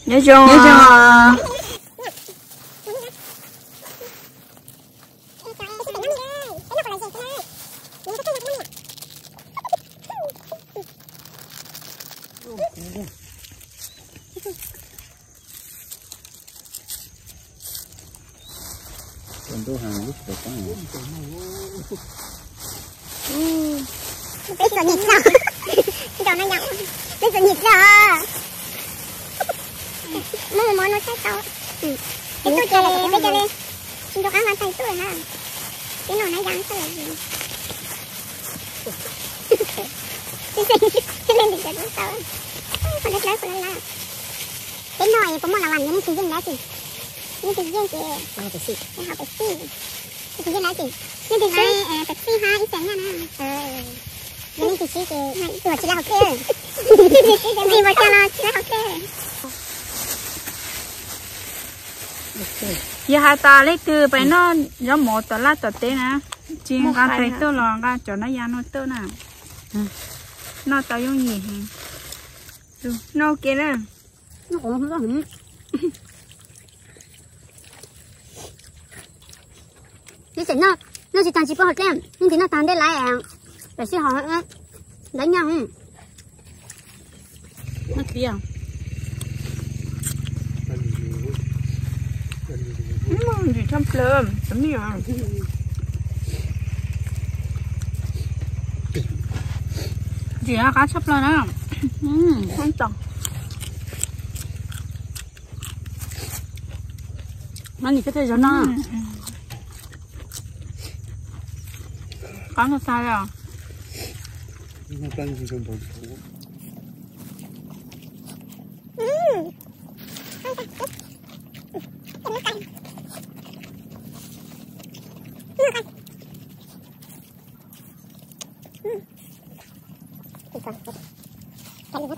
Nyob zoo. Nyob zoo. Peb txom nyem txog, peb txom nyem txog, muab mov no saib tau. Peb tuaj ces peb cia li tsis nco qab nqa tag tuaj na, peb noj nab yas xwb los. Peb noj puas muaj las, yog leej twg yeej dab tsi, leej twg yeej ces haus pes xij, leej twg yeej dab tsi, leej twg sib, pes xij hab ib xees nyaj na. Yog leej twg sib ces tsis tau haus dlej, tsis tau coj los tsis tau haus dlej. Yog has tas leej twg pais noj zaub mov tom laj tom teb na, tsis nqa tag tuaj los nqa cov nab yas no tuaj na, noj tau yooj yim heev. Noj ua ke na. Noj tsis tag tsis paub haus dlej, leej twg noj tag ntej lawm, peb sib haus ntawd nyaj. Ntsim tshaj plaws, ntsim qab tshaj plaws na. Ntsim thiab tej zaum no. Qab tag tag li os.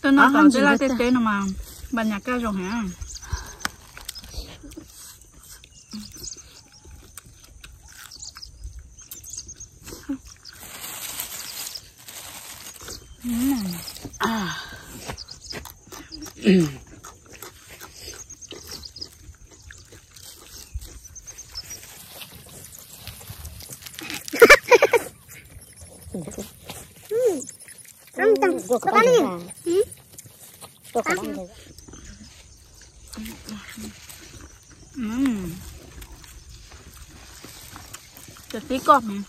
Tuaj noj tom tej laj tej teb no mas npaj nyas kaj zoo heev. Cov tib koj mas.